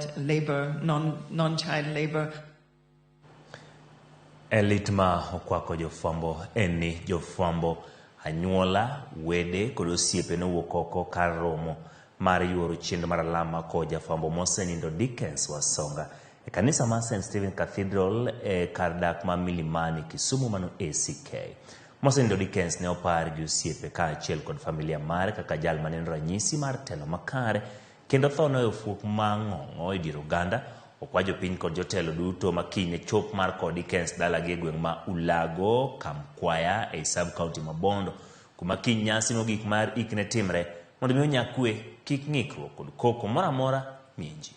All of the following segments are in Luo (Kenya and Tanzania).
child labor, non-child labor. E lit ma okwako jofwambo en ni jofwambo, anyuola, wede kod osiepe nowuok oko kar romo mar yuoro chenro mar alama kod jafwambo mosenindo Dickens Wasonga e kanisa mar St. Stephen Cathedral e kar dak ma Milimani, Kisumu mano ACK. Mosenindo Dickens ne opar gi osiepe kaachiel kod familia mare kaka jal mane en ranyisi mar telo makare kendo tho noweyo fuok mang'ong'o e dier oganda. Okwa jopiny kod jotelo duto ma kiny ne chop mar kod Dickens dalagi e gweng' ma Ulago, Kamkwaya ei sub county ma Bondo kuma kiny nyasi mogik mar ik ne timre mondo mi onya kwe kik ng'ikruok kod koko moro amora mienji.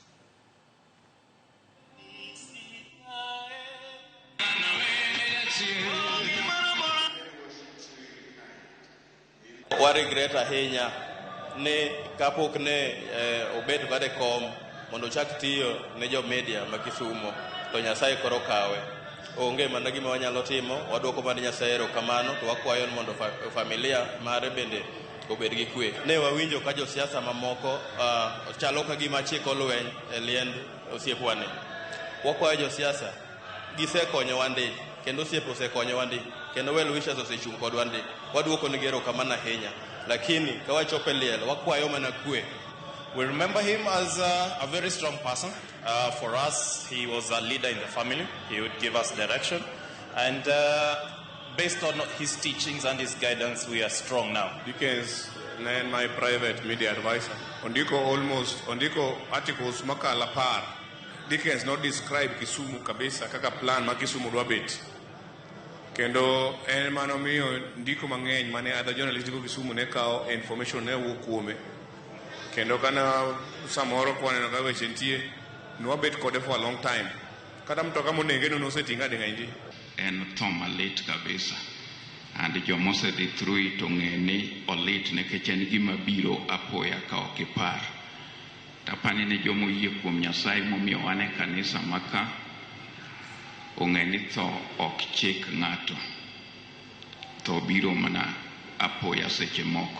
Wa regret ahinya ni kapok ne obet kode kom mondo ochak tiyo ne jo media ma Kisumo to Nyasaye koro kawe. Onge mana gima wanyalo timo, waduoko mana Nyasaye erokamano to wakwayo ni mondo familia mare bende obed gi kwe. Ne wawinjo ka josiasa mamoko chalo ka gima chiko lweny e liend osiepwani. Wakwayo josiasa, gisekonyowa ndi kendo osiepe osekonyowa ndi kendo well wishers osechung' kodwa ndi. Waduoko negi erokamano ahinya, lakini ka wachopo e liel wakwayo mana kwe. We remember him as a very strong person. For us, he was a leader in the family. He would give us direction. And based on his teachings and his guidance, we are strong now. Dickens ne en my private media advisor. Ondiko almost, ondiko articles mokalo 10. Dickens no describe Kisumu kabisa kaka plan ma Kisumu dwa bet. Kendo en manomiyo ndiko mang'eny mane other journalists ndiko Kisumu ne kawo information ne wuok kuome. Kendo kana samoro kwaneno ka weche nitie, nwabet kode for a long time. Kata mtoka monege no noseting'o ading'eny ndi. En tho malit kabisa and joma osedhi through it ong'e ni olit nikech en gima biro apoya ka ok ipar. Tapani ni joma oyie kuom Nyasaye momiyo wan e kanisa maka ong'e ni tho ok chik ng'ato. Tho biro mana apoya seche moko.